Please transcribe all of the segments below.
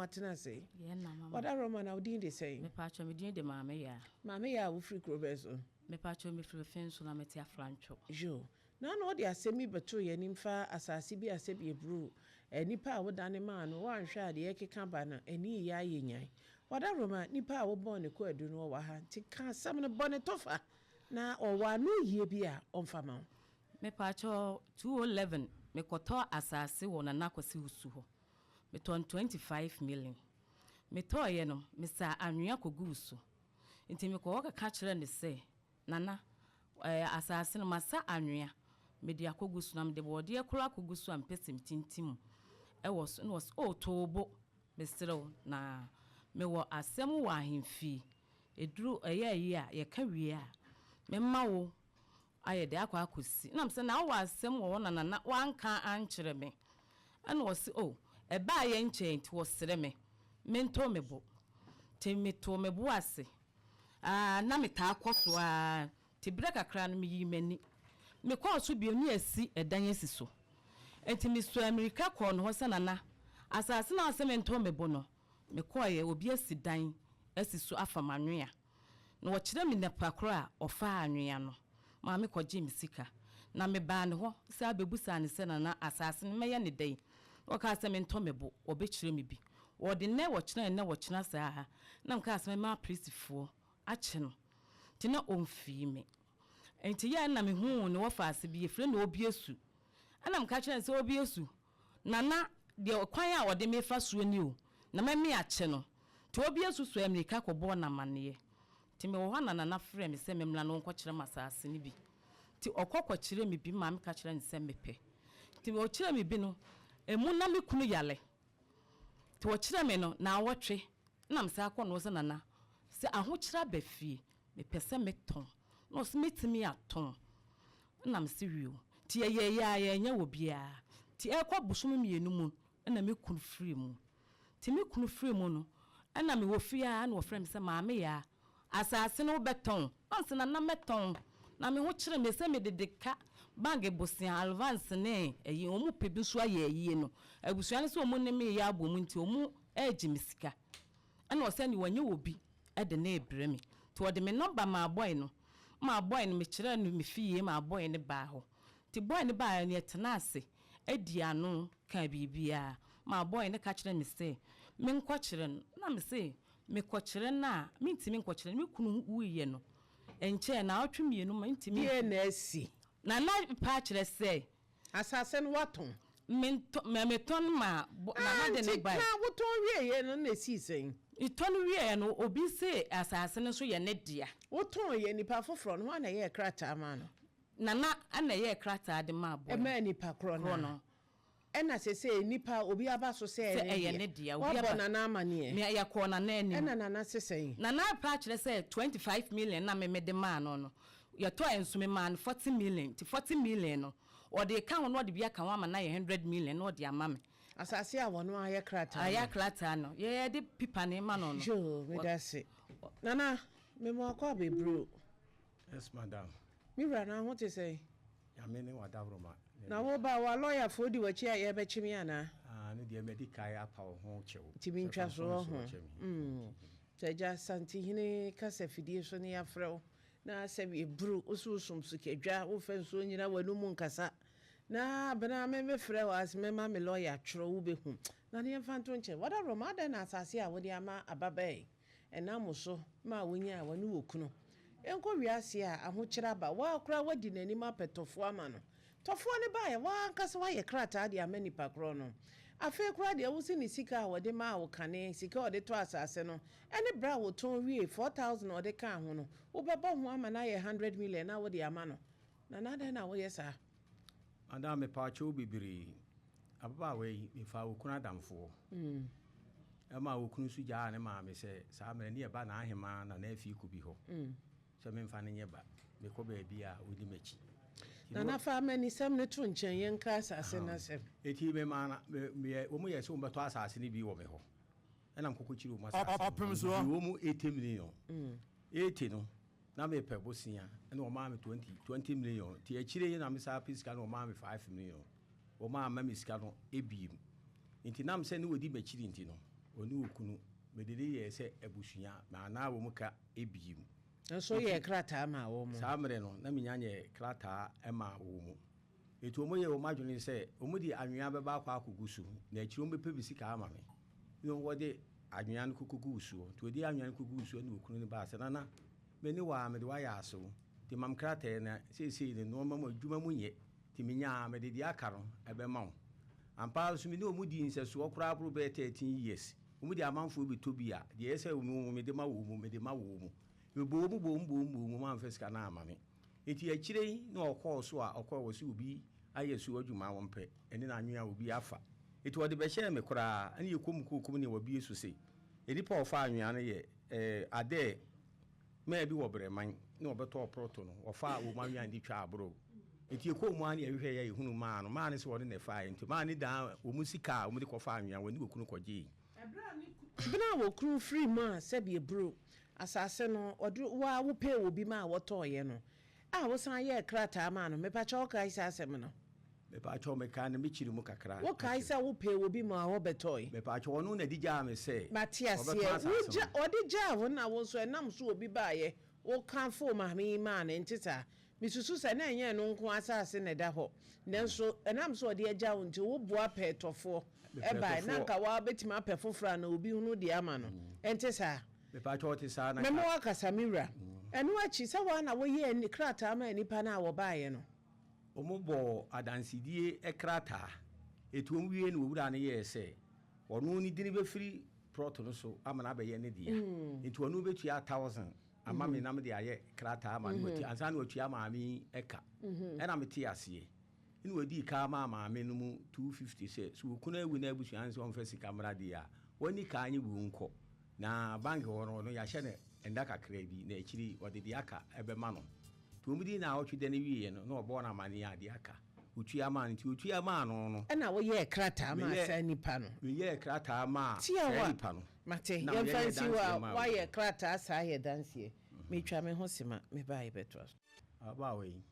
atena ase. Yɛn na mama. Wada Roma na wo din de sɛn? Mepatwɔ, me din de Maame Yaa. Maame Yaa, wofiri kuro bɛn so? Mepatwɔ, mefiri Offinso na mete Afrantwo. Yo. Na na ɔde asɛm yi bɛtoo yɛn anim fa asase bi a sɛbi eburu nipa a wodane maa no, woanhwɛ a deɛ ɛkeka ba no, ani yɛ ayɛ nyan. Wada Roma, nipa a wobɔɔ ne kwaadu no ɔwɔ ha, nti ka asɛm no, bɔ ne tɔfa na ɔwɔ ano yie bi a ɔmfa ma wo. Mepatwɔ, 2011 mekɔtɔ asase wɔ Nana Kwasi Wusu hɔ. Metɔn 25 million. Metɔɔyɛ no, mesaa anwea kɔguu so. Nti mekɔ hɔ kɛka kyerɛ ne sɛ, Nana, asase no masa anwea mede akɔgu so na mede bɔɔdeɛ koraa akɔgu so a mepɛ sɛ metintim ɛwɔ so. Na ɔsɛ, "Oh, too bo, mesrɛ wo, na mewɔ asɛm wɔ ahemfie. Ɛduru ɛyɛ ayi a yɛka wie a, mɛma wo ayɛ de akɔ akɔsi." Na mesɛ, "Na wowɔ asɛm wɔ hɔ na Nana wanka ankyerɛ me?" Ɛna ɔse, "Oh, ɛbaa yɛ nkyɛn nti wɔsrɛ me mentɔ me bo." Nti metoo me bo ase. Aa, na metaa kɔ so a, nti berɛ kakra no meyii m'ani. Mekɔɔ so bio ne asi ɛdan asi so. Nti mesɔɔ mmirika kɔɔ no hɔ sɛ, "Nana, asase no a sɛ mentɔ me bo no, mekɔɔyɛ obi asi dan asi so afa m'anwea." Na wɔkyerɛ me nipa korɔ a ɔfaa anwea no maa mekɔgyee me sika. Na mebaa ne hɔ sɛ abɛbusaa ne sɛ, "Nana, asase no mɛyɛ ne dɛn?" Ɔkaa sɛ mentɔ me bo, wɔbɛkyerɛ me bi. Wɔde nnɛ wɔkyerɛ, nnɛ wɔkyerɛ saa na mekaa sɛ mɛma apolisifoɔ akye no. Nti na ɔmfii me. Nti yɛ na mehuu ne wɔfa ase bi, yɛfrɛ no Obiesu. Ɛna meka kyerɛ no sɛ, "Obiesu, Nana deɛ kwan a ɔde me fa soɔ ni o, na mɛme akye no." Nti Obiesu so mmirika kɔbɔɔ n'amanneɛ. Nti mewɔ hɔ na Nana frɛ me sɛ memmra na ɔnkɔkyerɛ me asase no bi. Nti ɔkɔ kɔkyerɛ me bi ma meka kyerɛ no sɛ mepɛ. Nti ɔkyerɛ me bi no, emu na me kunu yale. Nti ɔkyerɛ me no naawɔtwe na mesan akɔ no sɛ, "Nana, sɛ ahokyerɛ aba fie, mepɛ sɛ metɔn." Na ɔsɛ mɛtumi atɔn. Na mese wio. Nti yɛyɛyɛ a yɛnyɛ wɔ biara. Nti ɛkɔ bosome 2 mu ɛna me kunu firi mu. Nti me kunu firi mu no, ɛna mewɔ fie a na wɔfrɛ me sɛ, "Maame Yaa, asase no wobɛtɔn?" Ansa na mɛtɔn na me ho kyerɛ me sɛ mede de ka bank bosea advance ne ɛyi wɔn pɛ bi nso ayɛ ayie no. Abusua no sɛ wɔn ne me yɛ abɔ mu nti wɔn ɛregye me sika. Ɛna ɔsɛ ne wɔnyɛ wɔ bi ɛde ne ebrɛ me. Nti wɔde me number maa boy no. Maa boy no mekyerɛ no me fie maa boy no baa hɔ. Nti boy no baa no yɛtena ase adi ano ka biribiara. Maa boy no ka kyerɛ me sɛ menkɔkyerɛ no. Na me se mekɔkyerɛ no a mentumi nkɔkyerɛ no. Me kunu wuyɛ no nkyɛn na ɔtwe 2 ma ntumi. Deɛ na asi? Nana pa kyerɛ sɛ asase no watɔn. Mentɔ mɛ metɔn ma Nana de ne Nti bae. Ka wotɔn wieɛ no na esii sɛn? Metɔ no wieɛ no, obi se asase no nso yɛ ne dea. Wotɔn yɛ nipa foforɔ no, hɔ na ɛyɛ krataa maa no? Nana ɛna ɛyɛ krataa de maa boy. Ɛmaa nipa korɔ korɔ no. No. Ɛna sɛ nipa obi aba so sɛ sɛ ɛyɛ ne dea. Obi wabɔ aba Nana amanneɛ? Me yɛkɔɔ Nana anim. Ɛna Nana se sɛn? Nana pa kyerɛ sɛ 25 million na me de maa no, yɛtɔ nso me maa no 40 million. Nti 40 million no ɔde ka ho na ɔde bi aka ho ama na yɛ 100 million na ɔde ama me. Asase a wɔno ayɛ krataa ayɛ no. Krataa no yɛde pipa ne ma no. Yo, meda se Nana mema akɔ abɛburo. Yes, madam. Me wura, na ho te sɛn? Nyame ne wadaworoma. Na woba wa lɔyafoɔ di w'akyi a yɛbɛkye me anaa? Ah, ne deɛ madi kae apa wo ho kyɛw. Nti mentwa so wɔ ho. Kyɛ me. Sɛ agya Asantehene kasa fidie so ne yɛafrɛ wo na sɛ ɛburu wo so wosom sikadwa, womfa nsuo nyina w'anomu nkasa na abena me mefrɛ wo ase mɛma me lɔya twerɛ wobɛhu na ne yɛmfa nto nkyɛn. Wada Roma, adɛn na asase a wode ama ababaa yi ɛnam wo so ma wonyaa wɔne wɔ kunu ɛnkɔ wiase a ahokyerɛ aba, woa koraa woadi n'anim apɛ tɔfoɔ ama no, tɔfoɔ no baeɛ, woankasa woayɛ krataa de ama nipa korɔ no. Afei koraa deɛ wosi ne sika a wɔde maa wo kane, sika a wɔde tɔ asase no ɛne berɛ a wotɔn wie 4,000 a wɔde kaa ho no, wobɛbɔ ho ama no ayɛ 100 million na wode ama no. Na adɛn na woyɛ saa? Madam, mepaakyɛw bebree. Ababaawa yi, mefa wo kunu adamfoɔ. Ɛma wo kunu nso gyaa ne maame sɛ saa mmerɛ ne yɛba n'ahema na n'afi kɔ bi hɔ. Sɛ memfa no nyɛ ba. Mekɔ baabi a ɔdi m'akyi. Nana, fa amanisɛm no to nkyɛn, yɛnka asase no asɛm. Eti mema na me me wɔn yɛ sɛ wɔn bɛtɔ asase no bi wɔ me hɔ. Ɛna mkɔkɔ kyerɛ wɔn asase no. Ɔpem soɔ. Wɔn mu 80 million. 80 no na mepɛ bosia ɛna wɔn maa me 20 million. Ti akyire yi na me saa pɛ sika na wɔn maa me 5 million. Wɔn ama me sika no ebiem. Nti nam sɛ ne wɔdi m'akyiri nti no. Ɔne okunu, mede no yɛɛ sɛ abusua, manaa wɔn ka bio. Nso woyɛɛ krataa maa wɔn? Saa mmerɛ no, na mennya nyɛɛ krataa mmaa wɔn. Enti wɔyɛɛ wɔn adwene sɛ wɔde anwea bɛba akɔ akɔgu so, na akyire wɔbɛpɛ me sika ama me. Na wɔde anwea no kɔkɔguu soɔ. Nti wɔde anwea no kɔguu soɔ na okunu no baa sɛ, Nana, me ne wo ara, mede wo ayɛ asew. Nti ma me krataa yi na seesei no nnoɔma mu, adwuma mu nyɛ. Nti menya a, mede deɛ aka no bɛma wo. Ampa ara nso me ne wɔn dii nsɛsoɔ koraa boro bɛyɛ 13 years. Wɔde amanfoɔ bɛtɔ bi a, deɛ ɛyɛ sɛ mede ma wɔn, mede ma wɔn. Mebɔɔ mu bɔɔ mu bɔɔ mu bɔɔ mu, wɔamfa sika no amma me. Enti akyire yi na ɔkɔɔ so a ɔkɔɔ wɔ sɛ obi ayɛ so adwuma a ɔmpɛ ɛne n'anwea a obi afa. Enti ɔde bɛhyɛɛ me koraa ɛne yɛkɔ mu kɔɔ kum nea wabue so se nnipa a ɔfaa anwea no yɛ eh Adɛɛ maa bi wɔ Brɛman na ɔbɛtɔɔ prɔto no ɔfaa wɔn anwea no de twaa aborɔw. Enti yɛkɔɔ mu ara na yɛhwehwɛeɛ a yɛhunuu maa no. Maa no sɛ ɔno na ɛfaaɛ nti maa no daa wɔn sika a wɔde kɔfaa anwea wɔne okunu kɔgyee. Bere a wɔkunu firii mu a sɛdeɛ aburo asase no ɔde wo ara wopɛɛ obi maa wɔtɔeɛ no a wosan yɛɛ krataa maa no, mepakyɛ wokae saa asɛm no? Mepakyɛw mekae no mekyiri mu kakra Wokae akyerɛ. sɛ wopɛɛ obi maa wɔbɛtɔe? Mepakyɛw ɔno na de gyaa me sɛ Mate ɔbɛtɔn aseɛ. asase Wogya, no. ɔde gyaa wo na wo nso ɛnam so obi baeɛ, wokamfoo maame yi maa no, ɛnte saa? Misusu sɛ na ɛnyɛ ɛno nko ara asase na ɛda hɔ, nanso ɛnam sɛ ɔde agya wo nti, woboa pɛɛ tɔfoɔ bae. Na anka wo ara wobɛtumi apɛ foforɔ anaa obi hunu deɛ ama no. Ɛnte saa? Mɛma woakasa, me wura. Ɛno akyi, sɛ wo ara na woyɛɛ krataa maa nnipa no a wɔbaeɛ no. Wɔbɔɔ adansedie krataa. Enti wɔwiee no, owura no yɛɛ sɛ ɔno ne dini bɛfiri plɔt no so ama no abɛyɛ ne dea. Enti ɔno bɛtua thousand. ama me na mede ayɛ krataa ama no watu ansa na watua maame yi ka ɛna mete aseɛ ɛna wadii ka maa maame no mu 250 sɛ sɛ okunu awu na abusua no sɛ ɔmfa sika mmra deɛ a wɔnni ka nye wuo nkɔ na bank hɔ no ɔno yɛahyɛ no nda kakra bi na akyiri ɔde deɛ aka ɛbɛma no nti wɔn di na awɔtwe da no wieɛ no na ɔbɔɔ no amaneɛ a deɛ aka otua maa no nti otua maa no no Ɛna woyɛɛ krataa maa saa nipa no. Meyɛɛ krataa maa saa nipa no. Mate, yɛmfa nsi hɔ a, woayɛ krataa saa yɛ danseɛ. Metwa me ho sima, me ba a yɛbɛtoa so. Ababaawa yi,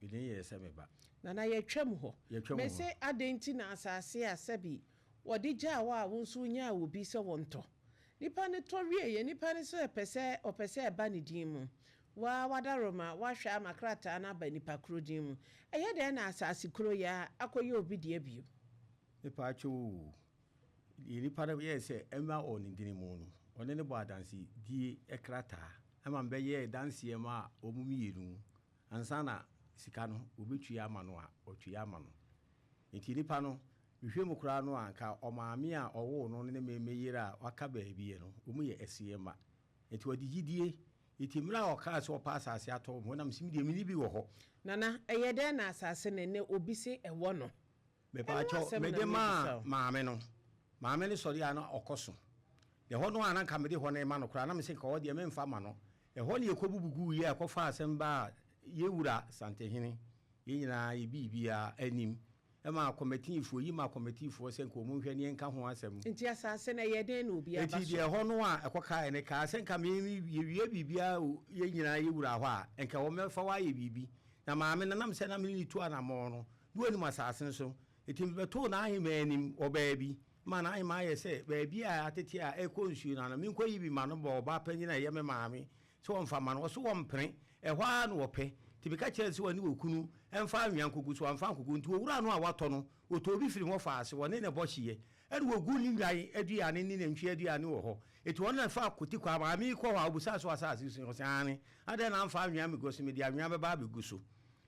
me din yɛɛ sɛ me ba. Nana, yɛtwam hɔ. Yɛtwam hɔ. Mese adɛn nti na asase a sɛbi wɔde gyaa wo a wo nso wonyaa obi sɛ wɔntɔ. Nipa no tɔ wieeɛ, nipa no sɛ pɛ sɛ ɔpɛ sɛ ɛba ne din mu. Wo ara w'adaworoma, woahwɛ ama krataa no aba nipa koro din mu. Ɛyɛ dɛn na asase koro yi ara akɔyɛ obi dea bio? Mepaakyɛw oo, Deɛ nipa no yɛɛ sɛ ɛmma wɔ ne dini mu no, ɔne no bɔɔ adansedie krataa ma no bɛyɛɛ danseɛ maa wɔn mmienu ansa na sika no wɔbɛtua ama no a, ɔtua ama no. Nti nipa no, mehwɛ mu koraa no a, anka ɔmaame a ɔwoo no ne me me yere a waka baabi no, wɔn yɛ asie mma. Nti ɔde gyidie, nti mmerɛ a ɔkaa sɛ ɔpɛ asase atɔ wɔ me hɔ na mese me deɛ menni bi wɔ hɔ. Nana, ɛyɛ dɛn na asase no ɛnnɛ obi se ɛwɔ no? Ɛno Mepaakyɛw, asɛm na mede maa mebisa wo. maame no. Maame no sɔre a na ɔkɔ so. Na ɛhɔ no a na nka mede hɔ no rema no koraa, na mese nka hɔ deɛ memfa mma no. Ɛhɔ na yɛkɔbubu guiɛ a ɛkɔfaa asɛm baa yɛn wura Santehene, yɛn nyinaa yɛ biribiara anim. Ɛmaa kɔmɛtiifoɔ, yi maa kɔmɛtiifoɔ sɛ nka wɔn nhwɛ na yɛnka ho asɛm. Nti asase no, ɛyɛɛ dɛn na obi aba Enti so? deɛ ɛhɔ no a ɛkɔkaeɛ no kaa sɛ nka me, yɛwie biribiara o, yɛn nyinaa yɛ wura hɔ a, nka wɔmmɛfa hɔ ayɛ biribi. Na maame no, nam sɛ na me ne no tu anammɔn no, Na onim asase no so. Enti mebɛtoo n'ahemman anim wɔ baabi ma n'ahemman ayɛ sɛ baabi a atete a ɛkɔ nsuo no ano. Menkɔyi bi ma no bɔ ɔbaa panin a ɛyɛ me maame sɛ ɔmfa mma no. Ɔse ɔmpene. Ɛhɔ ara na ɔpɛ. Enti meka kyerɛɛ no sɛ ɔne okunu mfa anwea nkɔgu so. Wamfa ankɔgu. Enti owura no a watɔ no, ɔtɔɔ bi firii hɔ faa ase. Ɔne no bɔ hyeɛ. Ɛna ɔgu ne nnwan aduane ne nantwie aduane wɔ hɔ. Enti ɔno na ɛfaa kotikwa. Maame yi kɔɔ hɔ a, ɔbisaa sɛ, W'asase so? Ɔse, Aane. Adɛn na amfa anwea ammɛgu so? Mede anwea bɛba abɛgu so.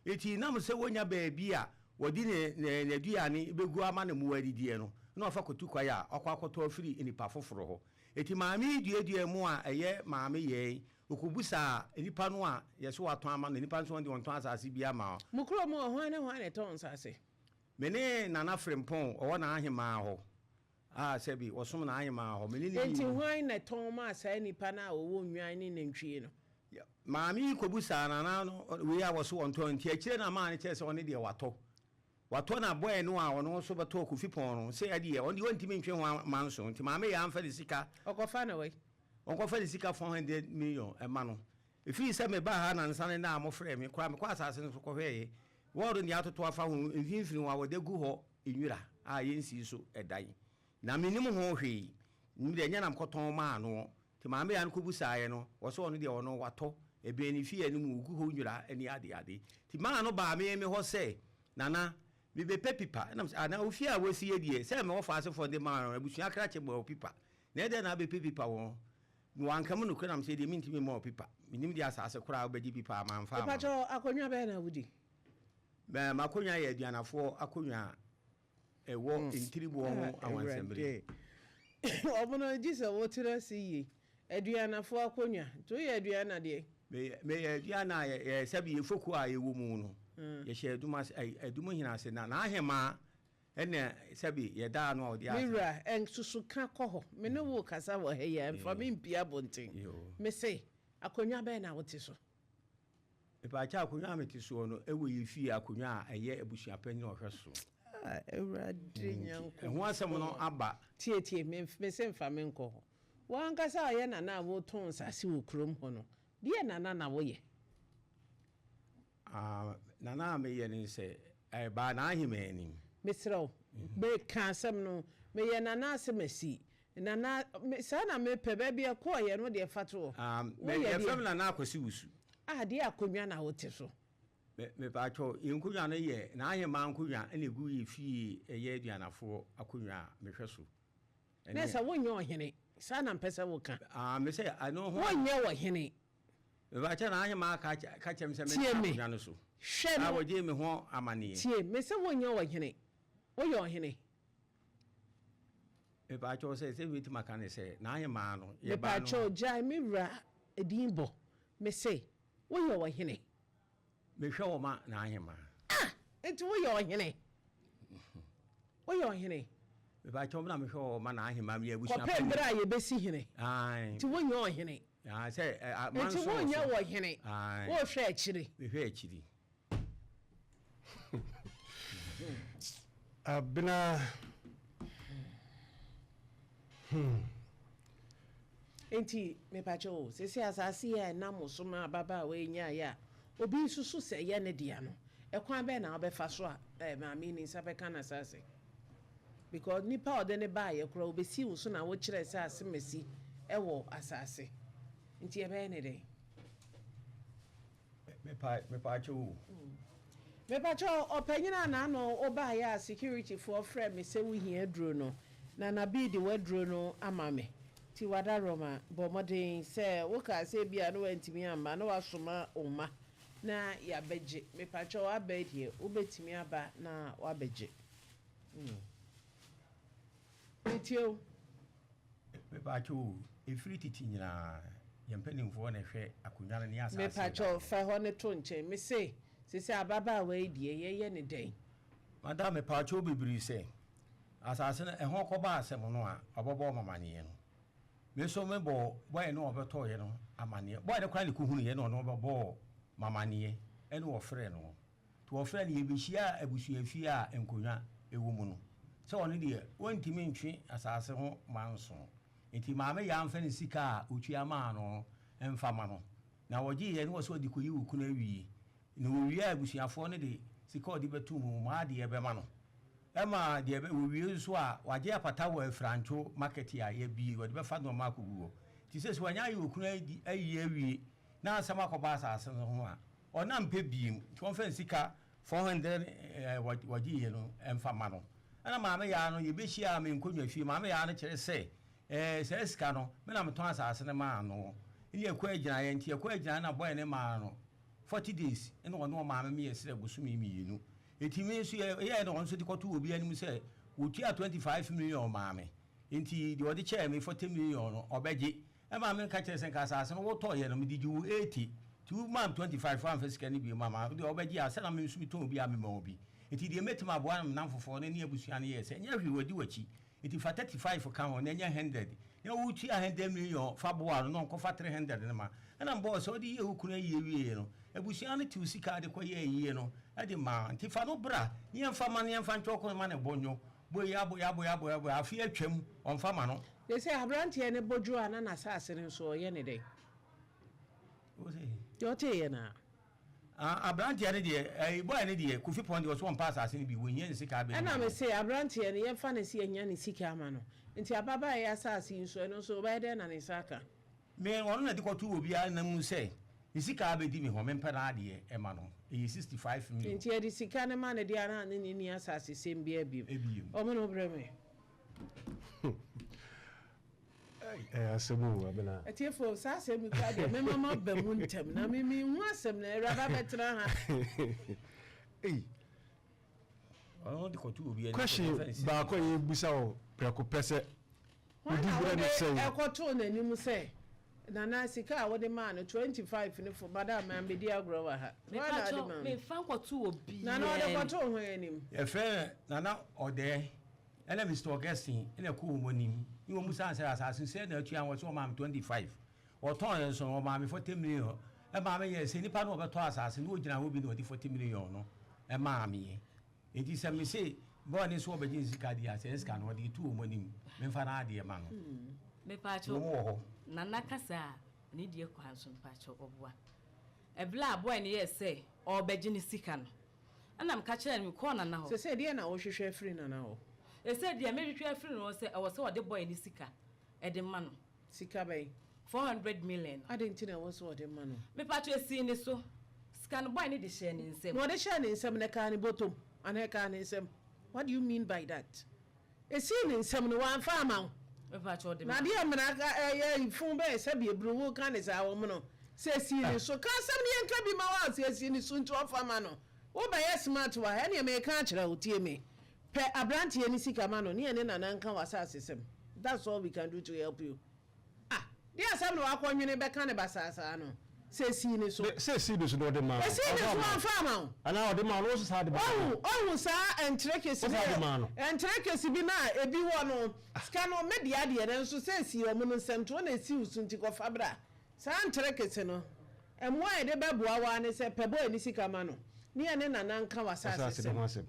Enti nam sɛ wɔnya baabi a wɔde n'aduane bɛgu ama ne mmoa adidiɛ no, na wafa kɔtu kwaeɛ a wakɔ akɔtɔ afiri nnipa foforɔ hɔ. Enti maame yi duaduaa mu a ɛyɛ maame yɛn, ɔkɔbisaa nnipa no a yɛse watɔn ama no, nnipa no nso wɔn deɛ wɔntɔn asase biara mma wɔn. Mo kurom hɔ, hwan ne hwan na ɛtɔn nsase? Me ne Nana Frimpong, ɔwɔ n'ahemaa hɔ a sɛbi ɔsom n'ahemaa hɔ, me ne no Enti mmienu. hwan na ɛtɔn maa saa nnipa no a wɔwɔ nnwan ne nantwie no? Maame yi kɔbisaa Nana no wei a wɔse wɔntɔn nti akyire na maa no kyerɛ sɛ ɔne deɛ watɔ. Watɔ na bɔɛ no a ɔno nso bɛtɔɔ Kofi pɔn no sɛ ɛdeɛ ɔno deɛ ɔntumi ntwe ho amanso nti maame yɛ amfa ne sika. Ɔkɔfa no wei? Ɔnkɔfa ne sika 400 million ɛma no. Ɛfiri sɛ mebaa ha nansa ne nna a mofrɛɛ me koraa mekɔɔ asase no so kɔhwɛeɛ. Wɔɔdo deɛ atoto afa ho mfimfini hɔ a wɔde agu hɔ nwira a yɛnsii so dan. Na mennim ho hwee. Nim deɛ ɛnyɛ na mekɔtɔn maa noɔ. Nti maame ya no kɔbusaeɛ no, ɔse ɔno deɛ ɔno watɔ, ɛbɛn ne fie anim, ɔgu hɔ nwura ne adeade. Nti maa no baa me me hɔ sɛ, Nana, mebɛpɛ pipa. Ɛna mese, ah, na wo fie a woasi yɛ deɛ, sɛ me wɔfa asefoɔ de maa no, abusua krakye bɔɔ wo pipa. Na ɛdɛn na abɛpɛ pipa wɔ hɔ? Na wanka mu nokorɛ na mese, deɛ mentumi mmɔ wo pipa. Mennim deɛ asase koraa a wobɛgye pipa a mamfa amma wo. Mepakyɛw, akonnwa bɛn na wodi? M'akonnwa yɛ aduanafoɔ akonnwa a ɛwɔ ntiriboɔ ho awansɛmmire. Awurade, ɔmono gye sɛ wotena ase yie. Aduanafoɔ akonnwa, nti woyɛ aduana deɛ? Meyɛ aduana a yɛ sɛbi yɛ fokuo a yɛwɔ mu no, yɛhyɛ adum ase, adum hene ase na n'ahemaa ɛna sɛbi yɛdaa ano a ɔde Me ase. wura, nsusu ka kɔ hɔ. Me ne wo rekasa wɔ ha yi a, mfa me mpue abɔnten. Mese, akonnwa bɛn na wote so? Mepaakyɛw akonnwa a mete soɔ no ɛwɔ yɛ fie akonnwa a ɛyɛ abusua panyin a ɔhwɛ so. Ah Awurade Nyankopɔn. Ɛho asɛm no aba. Tie tie me mese mfa me nkɔ hɔ. Wo ankasa a ɔyɛ nana a wotɔn nsase wɔ kurom hɔ no, deɛ nana na woyɛ? Ah nana a meyɛ ne sɛ ɛbaa n'aheman anim. Mesrɛ wo, meka asɛm no, meyɛ nana asemasi Nana, me, saa na mepɛ, baabi a ɛkɔɔeɛ no deɛ fa to hɔ. Ah, me, Woyɛ yɛfrɛ deɛ. me Nana Akwasi Wusu. Ah, deɛ akonnwa na wote so. Me, mepaakyɛw, yɛn nkonnwa no yɛ n'ahemaa nkonnwa na egu yɛn fie, ɛyɛ aduanafoɔ akonnwa a mehwɛ so. Na Ɛne. sɛ wonyɛ ɔhene, saa na mpɛ sɛ woka. Ah, me sɛ, ɛno ho. Wonyɛ ɔhene. Mepaakyɛw, n'ahemaa ka, ka kyerɛ me sɛ Tie mentena me. akonnwa no so. Hwɛ A no. wɔgyee me ho amanneɛ. Tie, me sɛ wonyɛ ɔhene. Woyɛ ɔhene. Mepaakyɛw sɛ sɛ mɛtumi aka ne sɛ n'ahemaa no yɛ baa no. Mepaakyɛw gyae me wura din bɔ. Mese woyɛ ɔhene. Mehwɛ wɔ ma n'ahemaa. Ah! Nti woyɛ ɔhene? Woyɛ ɔhene? Mepaakyɛw me na mehwɛ wɔ ma n'ahemaa meyɛ abusua Kɔpem panyin. berɛ a yɛbɛsi hene. Ae. Nti wonyɛ ɔhene? Ae sɛ ɛ Nti manso wɔ wonyɛ so. ɔhene? Ae. Wohwɛ akyiri? Mehwɛ akyiri. Abena hmm. Enti mepakyɛ o, seesei asase yi a ɛnam wo so ma ababaawa yi nyaeɛ a obi nsusu sɛ ɛyɛ ne dea no, ɛkwan bɛn na wobɛfa so a maame yi ne nsa bɛka n'asase? Because nipa a ɔde no baeɛ koraa ɔbɛsii wo so na wokyerɛɛ sɛ asemasi wɔ asase. Nti yɛbɛyɛ no dɛn? Mepaakyɛw o. Mepakyɛw, ɔpanyin a n'ano wobaeɛ a security foɔ frɛɛ me sɛ wohia aduro no, Nana Bee de w'aduro no ama me. Nti wadaworoma, bɔ mmɔden sɛ wokaa sɛ ebia na woantumi amma na woasoma wo mma na yɛabɛgye. Mepakyɛw aba yi deɛ wobɛtumi aba na woabɛgye. Metie wo. Mepaakyɛw o, ɛfiri tete nyinaa, yɛn mpanimfoɔ na ɛhwɛ akonnwa no ne asaase no. Mepaakyɛw, fa ɛhɔ no to nkyɛn. Mese, seesei ababaawa yi deɛ, yɛyɛ no dɛn? Madam, mepaakyɛw bebree sɛ, asaase no, ɛho kɔba asɛm no a, ɔbɛbɔ wɔn amaneɛ no. Me nso mebɔɔ bɔe no a ɔbɛtɔeɛ no amaneɛ. Bɔe no koraa na ɛkɔhunuiɛ na ɔno ɔbɛbɔɔ m'amaneɛ ɛna ɔfrɛɛ no. Nti wɔfrɛɛ no yɛbɛhyiaa abusuafie a nkonnwa wɔ mu no, sɛ ɔno deɛ ɔntumi ntwe asase ho manso. Nti Maame Yaa mfa ne sika a ɔtua maa no no mfa ma no. Na wɔgyeeɛ no wɔ sɛ ɔde kɔyi wo kunu awie. Na wɔwie a abusuafoɔ no de sika a ɔde bɛto mu maa deɛ bɛma no. Ɛma deɛ bɛ wɔwie nso a wagye apata wɔ Afrantwo market a yɛabie wɔde bɛfa nnoɔma akɔgu hɔ. Nti seesei wanya ayɛ okunu ayi awie na asɛm akɔba asase no ho a, Ɔna mpɛ biem nti ɔmfa ne sika 400 eh, wɔgyeeɛ no mfa ma no. Ɛna Maame Yaa no yɛbɛhyiaa me nkonnwa fie, Maame Yaa no kyerɛ sɛ eh, saa sika no me na metɔn asase no maa no. Ɛne yɛkɔ agyinaeɛ nti yɛkɔ agyinaeɛ na bɔɛ no maa no 40 days ɛna ɔne ɔmaame me yɛsrɛ bosome mmienu. Nti me nso yɛyɛɛ na ɔno nso de kɔtoo obi anim sɛ wɔtua 25 million maa me nti deɛ ɔde kyɛɛ me 40 million no ɔbɛgye. Ɛmaa me ka kyerɛɛ sɛ nka asase no wotɔeɛ no mede gye wo 80 nti wo maa me 25 woamfa sika no bio ma wo deɛ wobɛgye a sɛ na me nso metɔn bi a mema wo bi nti deɛ mɛtumi aboa no me nnamfofoɔ no ne abusua no yɛɛ sɛ nyɛ hwee wɔadi w'akyi nti fa 35 ka ho na nya 100 na wotua 100 million fa boa no na ɔnkɔfa 300 no ma ɛna mebɔɔ sɛ wode yɛɛ wo kunu ayie wieɛ no abusua no tew sika de kɔyɛɛ ayie no de maa nti fa no bra ne yɛmfa ma no yɛmfa nkyɔko ma ne bɔnyɔ Boi aboi aboi aboi aboi afe atwam ɔmfa ma no. Seesei aberanteɛ no bo dwo a na n'asase no nso ɔyɛ no dɛn? Deɛ ɔteeɛ no ara. Ah, aberanteɛ no deɛ, ɛyi boy no deɛ, Kofi Pɔn deɛ ɔse ɔmpɛ asase no bi, wɔhia ne sika abɛdi Ɛna ma no. mese aberanteɛ no yɛmfa no sɛ yɛanya ne sika ama no. Nti ababaa yi asase yi nso, ɛno nso ɔbɛyɛ dɛn na ne nsa aka? Me, ɔno na ɛde kɔtoo obiara nan mu sɛ, ne sika abɛdi me hɔ, mempɛ n'adeɛ mma no. Ɛyɛ 65 million. Nti yɛde sika no ma no deɛ a na ne ne nni asasesɛm biara bio. Bio. Ɔmo brɛ me. Ɛyɛ asɛm o, Abena. Atiefo, saa asɛm yi koraa deɛ mɛma maba mu ntɛm na me menhu asɛm no, awuraba bɛtena ha. Ei. Ɔno de kɔto obi anim. Question baako a yɛbisa wɔ prɛko pɛ sɛ Hwan wodi na berɛ wode ne sɛn? ɛkɔtoo n'anim sɛ Nana sika a wode maa no 25 no fo madam mambɛdi agorɔ wɔ ha. Hwan na wode Mepakyɛw, maa no? memfa nkɔto obiara Nana ɔde anim. kɔtoo hwan anim? Yɛfrɛ no Nana Ɔdɛɛ ɛna Mister Augustine ɛna ɛkɔɔ wɔn anim ne wɔn bisaa no sɛ asase no sɛn na atua wɔn sɛ wɔmaa me 25 wɔtɔn yɛn nso no wɔmaa me 40 million ɛmaa me yɛɛ sɛ nipa no ɔbɛtɔ asase no ɔgyina hɔ bi na ɔde 40 million no ɛmaa meɛ nti sɛ me se bɔɔ ne so ɔbɛgye ne sika deɛ a sɛ sika no ɔde to wɔn anim memfa no adeɛ ma no. Mepaakyɛw, Wɔn wɔ hɔ. Nana kasa a ne deɛ kwan so mpakyɛw ɔboa. Ɛberɛ a boy no yɛɛ sɛ ɔrebɛgye ne sika no ɛna meka kyerɛɛ no mekɔɔ Nana hɔ. Sesei deɛn na wohwehwɛ afiri Nana hɔ? Sesei deɛ mehwehwɛ afiri no hɔ sɛ ɛwɔ sɛ ɔde boy no sika de ma no. Sika bɛn? 400 million no. Adɛn nti na ɛwɔ sɛ ɔde ma no? Mepakyɛw esii ne so. Sika no boy no de hyɛɛ ne nsam. Na ɔde hyɛɛ ne nsam no ɛkaa ne bɔtɔm anaa ɛkaa ne nsam? What do you mean by that? Esii ne nsam no wamfa amma wo? Mepakyɛw ɔde Na maa me. adeɛ mmara ka ɛyɛ fun bɛn sɛbi eburu wo ka ne saa wɔn no sɛ esii ne so ka asɛm no yɛnka bi ma wo a sɛ esii ne so nti ɔmfa ma no. Wo bɛyɛ smart wɔ ha ɛneɛ meka akyerɛ wo tie me pɛ abranteɛ no sika ma no ne yɛne Nana nka w'asase sɛm that's all we can do to help you. Ah! Deɛ asɛm na wakɔ nwene bɛka no basaa saa no, sɛ esii ne so. Sɛ esii ne so na ɔde maa wo. Esii ne so Ɔmfa mmaa wo. ɔmfa ama wo. Anaa ɔde maa wo na wo saa de maa no. Wahu, wahu saa nkyerɛkɛsi Wo bi saa de a, maa no. nkyerɛkɛsi bi no a ebi wɔ no, sika no, me dea deɛ, nanso sɛ esii wɔn no nsam nti, wo na esi wo so nti kɔfa bra. Saa nkyerɛkɛsi no, mmoa a yɛde bɛboa wo ara ne sɛ pɛ boy no sika ma no, ne yɛne Nana nka w'asaase W'asaase no ho sɛm. asɛm.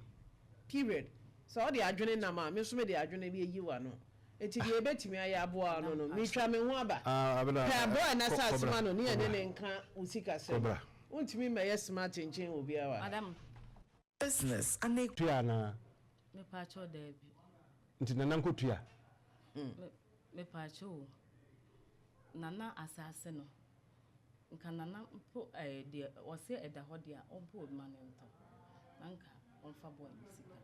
Period. Sɛ wode adwene nam a, me nso mede adwene bɛyi w'ano. Enti deɛ yɛbɛtumi ayɛ aboa ano no, meretwa me ho aba. Pɛ aboa a n'asase ma no ne yɛne no nka wo sikasɛm. Wontumi mmɛyɛ smart nkyɛn obiara wɔ ha. Business ane. Tua anaa? Mepaakyɛw daabi. Nti Nana nkɔtua? Mepaakyɛw o, Nana asase no, nka Nana mpo ɛɛ deɛ ɔse ɛda hɔ deɛ a, ɔmpo obi ma no ntɔ, na nka ɔmfa boy no sika.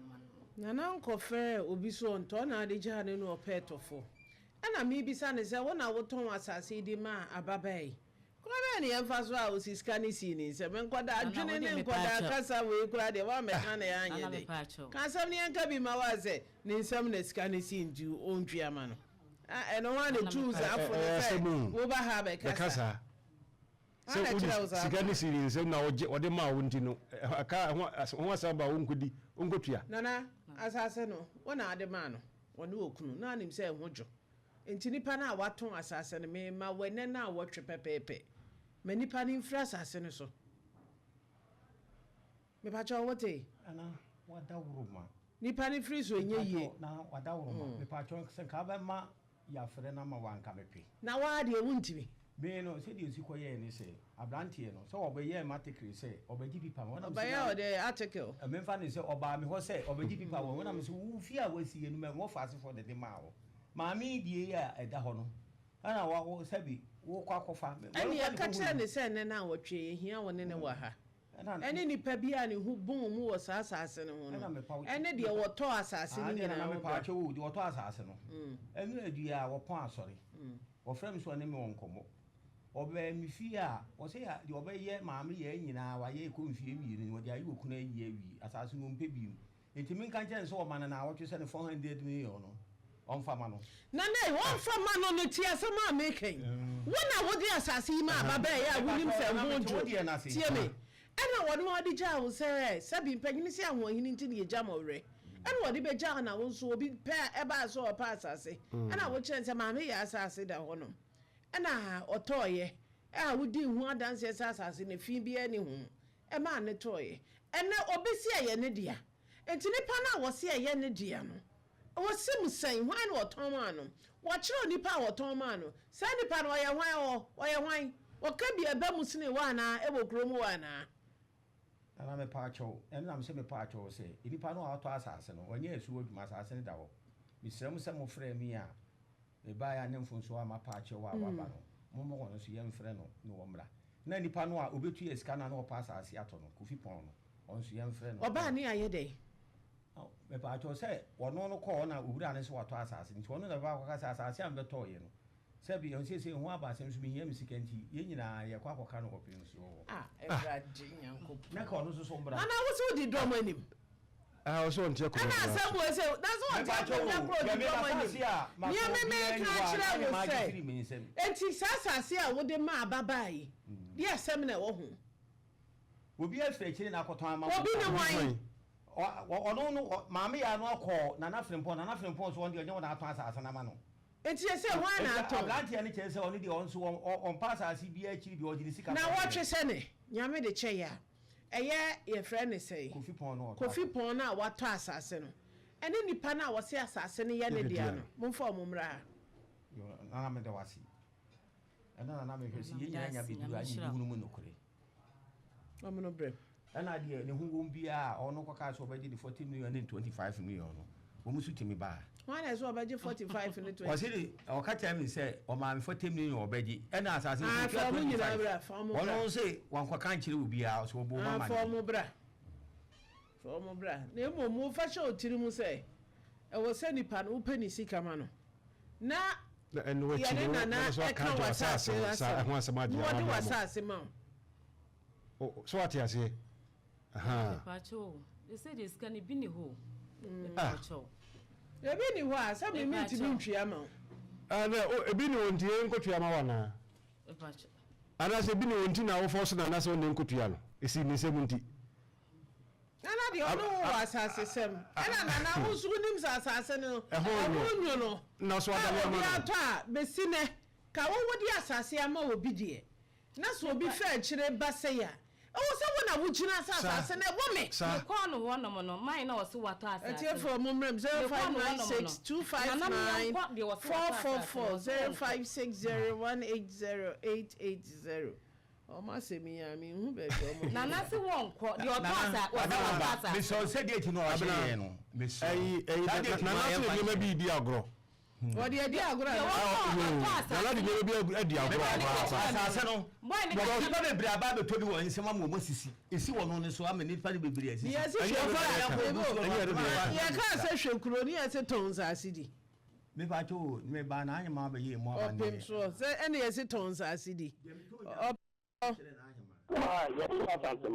ma no. Nana nkɔfrɛɛ obi so ɔntɔ na ade gyaa no na ɔpɛɛ tɔfo. Ɛna mebisa no sɛ, wo na wotɔn asase yi de maa ababaa yi? Kwan bɛn na yɛmfa so a ɔsi sika no sii ne nsam? Nkwadaa Nana adwene wo ne deɛ nkwadaa mepaakyɛw. kasa wei koraa deɛ woammɛka na yɛanyɛ Nana dɛn? mepaakyɛw. Ka asɛm no yɛnka bi ma wo a sɛ ne nsam na sika no sii nti ɔntua ma no. Ah, ɛno hwan na Nana ɛtuu saa mepaakyɛw. fo no Ɛyɛ sɛ asɛm o. woba ha Bɛka abɛkasa? saa. Hwan Sɛ na wode ɛkyerɛɛ wo saa sika fo no no? sii ne nsam na ɔgye ɔde maa wo nti no, ɛka ho ho asɛm ba a wonkɔdi, wonkɔtua. Nana, asase no, wo na wode maa no, ɔne okunu, na ɔnim sɛ ɛho dwo. Enti nipa no a watɔn asase no, mema wo ɛnnɛ nnawɔtwe pɛpɛɛpɛ. Ma nipa no mfiri asase no so. Mepakyɛw, wote? Nana, w'adaworoma. Nipa no firi so, ɛnyɛ yie. Mepakyɛw, Nana, w'adaworoma. Mepakyɛw, sɛ nka wobɛma yɛafrɛ no ama wo a, anka mepɛ. Na wo ara deɛ, wontumi. Me no, sɛdeɛ ɛsi kɔyɛɛ ne sɛ, aberanteɛ no, sɛ ɔbɛyɛɛ m'atekere sɛ ɔbɛgye pipa ma wɔnam sɛ Ɔbɛyɛɛ wo dɛn article? Memfa no sɛ ɔbaa me hɔ sɛ ɔbɛgye pipa wɔ hɔ, nam sɛ wo fie a woasie no, mɛwɔ fasefoɔ de de maa wo. Maame yi deɛ yi a ɛda hɔ no, ɛna wa wo sɛbi wokɔ akɔfa. Ɛnneɛ ka kyerɛ no sɛ nnɛ nnawɔtwe yi, yɛhia wo ne no wɔ ha. Ɛne nipa bi a ne ho bɔn mu wɔ saa asase no ho no, ɛne deɛ wɔtɔɔ asase no nyinaa ho bra. Mepa kyɛw o, deɛ ɔtɔ asase no, ɛno adua a wɔpɔn asɔre, wɔfrɛ me sɛ ɔne me wɔ nkɔmmɔ. Ɔbaa me fie a, ɔsɛ deɛ ɔbɛyɛ maame yɛɛ nyinaa wayɛ ɛkɔ mfie mmienu ni, ɔde ayɛ okunu ayi awie, asase no ɔmpɛ bio. Enti menka nkyerɛ no sɛ ɔma no naawɔtwe sɛ ne 400 million no ɔmfa ma no. Nana ei, wɔmfa mma no no, tie asɛm a mereka yi. Wo na wode asase yi maa ababaa yi a wonim sɛ ho dwo. Tie me. Ɛna wɔde wɔde gyaa wo sɛ, sɛbi mpanyini se ahoɔhene nti na yɛgya mo werɛ. Ɛna wɔde bɛgyaa wo na wo nso obi pɛ a ɛbaa sɛ ɔpɛ asase. Ɛna wokyerɛ no sɛ maame yɛ asase da hɔnom. Ɛna ɔtɔeɛ a wodii ho adanseɛ sɛ asase no fi biara nni ho. Ɛmaa no tɔeɛ. Ɛnnɛ obi se ɛyɛ ne dea. Enti nipa no a wɔse ɛyɛ ne dea no, wɔse mu sɛn? Hwan na ɔtɔn maa no? Wɔkyerɛ onipa a ɔtɔn maa no. Saa nipa no, ɔyɛ hwan? Ɔ, ɔyɛ hwan? Ɔka bi a ɛba mu sene wo anaa? Ɛwɔ kurom hɔ anaa? Nana mepaakyɛw, ɛno na mese mepaakyɛw sɛ, nipa no a ɔtɔ asase no, ɔnyɛ asuo adwuma, asase no da hɔ. Mesrɛ mo sɛ mofrɛɛ me a mebaeɛ a ne mfomsoɔ a mapa akyɛ wo a woaba no, momma ɔno nso yɛmfrɛ no na ɔmmra. Na nipa no a ɔbɛtua sika no a na ɔpɛ asase atɔ no, Kofi Pɔn no, ɔno nso yɛmfrɛ no. Ɔbaa ne ayɛ dɛn? Mepaakyɛw, sɛ ɔno no kɔɔ hɔ na owura no sɛ watɔ asase no nti, ɔno na bɛba akɔka sɛ asase a mebɛtɔeɛ no, sɛbi seesei ho aba asɛm so mehia me sika nti, yɛn nyinaa yɛkɔ akɔka no wɔ Pemsoɔ hɔ. Ah, Awurade Nyankopɔn. Na ka ɔno nso so mmra. Nana, wo sɛ wodi dɔm anim. Ah, ɔsɛ ɔnte akonnwa Ɛna biara asɛm so. wei sɛ, na sɛ ɔnte akonnwa koro ɔdi dɔm anim. Nea me meka akyerɛ wo sɛ, enti saa asase a wode maa ababaa yi, deɛ asɛm na ɛwɔ ho? Obi afiri akyire na akɔtɔn ama Obi ne hwan? Ɔno no, maame yaa no akɔ Nana Frimpong, Nana Frimpong nso ɔno deɛ ɔnyɛ wɔn na atɔn asase no ama no. Enti ɛsɛ hwan na atɔn? Aberanteɛ no kyerɛ sɛ ɔno deɛ ɔno nso ɔmpa asase biara akyiri deɛ ɔgye ne sika. Na wɔtwe sɛ ne Nyame de kyɛ yɛ a, ɛyɛ yɛfrɛ no sɛn? Kofi Pɔn no a ɔtɔ Kofi asase. Pɔn no a watɔ asase no, ɛne nipa no a wɔse asase no yɛ ne dea no, momfa wɔn mmra ha. Yo, Nana meda wo ase. Ɛno na na mehwɛ sɛ yɛn nyinaa nya bɛduru a, ɛne yɛbɛhunu mu nokorɛ. Ɔmono brɛ. Ɛna deɛ ne ho wɔm biara a ɔno kɔkaa sɛ ɔbɛgye ne 40 million ne 25 million no, wɔn nso tumi baa. Hwan na ɛsɛ ɔbɛgye 45 ne 20? Ɔse de ɔka kyerɛ me sɛ ɔmaa me 40 million ɔbɛgye ɛna asase nso Ah, ɔtua fa ɔmo nyinaa 25. bra, fa ɔmo bra. Ɔno nso wankɔka nkyerɛ obiara, ɔsɛ ɔbɔ ɔmo Ah, fa amaneɛ. ɔmo bra. Fa ɔmo bra. Na mmom wofa hyɛ wo tiri mu sɛ ɛwɔ sɛ nipa no wopɛ ne sika ma no na Na ɛno akyi yɛne no, nana na so aka ɛka agye w'asase w'asase ho sa asɛm ɛho asɛm agye na wɔde ama ama. w'asase ma wo. So wate aseɛ? Ahaa. Mepaakyɛw o, sɛ deɛ sika no ebi ni hɔ o. Ah. Mepaakyɛw. Ebi ni hɔ a sɛ me mentumi ntwea ma wo. Ah, na o, ebi ni hɔ nti yɛn nkɔtua ma wo anaa? Mepaakyɛw. Anaasɛ ebi ni hɔ nti na wofɔ so na anaasɛ ɔne nkɔtua no? Esi ne nsam nti. Nana deɛ ɔne wo wɔ asase sɛm. Ɛna nana wo nso wonim sɛ asase no Ɛho nwo. ɛho nwo no. Na so adane A ama obi no. atɔ a bɛsi nɛ ka wo wode asase ama obi deɛ na sɛ obi fa akyire ba sɛi a ɛwɔ sɛ wo na wogyina sɛ asase no ɛwɔ me. Sa. Mekɔɔ no hɔnom no, man na ɔse watɔ asase no. Atiefoɔ mo mmerɛm Mekɔɔ no hɔnom no, 0596 259 Nana meɛnkɔ deɛ ɔse watɔ asase no, 444 ɔse wɔnkɔ. 0560 180 880 Ɔmo asɛm yi a menhu baabi a ɔmo de Nana ba. se wɔnkɔ deɛ ɔtɔ asa wɔse watɔ asase. Mesrɛ wo sɛ date no a ɔhyɛ yɛn no mesrɛ Ɛyi wo ɛyi saa date no Nana ma se yɛmfa nneɛma nhyɛ. bi redi agorɔ. Wɔde adi agorɔ Deɛ anaa? wɔtɔ atɔ asase Nana de no. nneɛma bi adi agorɔ Meba ne papaapa. asase no Boy ne ka nnipa bebree aba abɛtɔ bi wɔ nsɛm ama wɔn asisi esi wɔn no so ama nnipa no bebree asisi. Yɛse Ɛnyɛ hwɛ ɛno na yɛka. kuro Ɛnyɛ ɛno na yɛka. Yɛkaa sɛ hwɛ kuro ne yɛse tɔn nsaase di. Mepa kyɛw o meba na anyɛ ma abɛyɛ emu Ɔpem amaneɛ. soɔ sɛ ɛne yɛse tɔn nsaase di. Ɔpem. Ah, yɛte Asantema.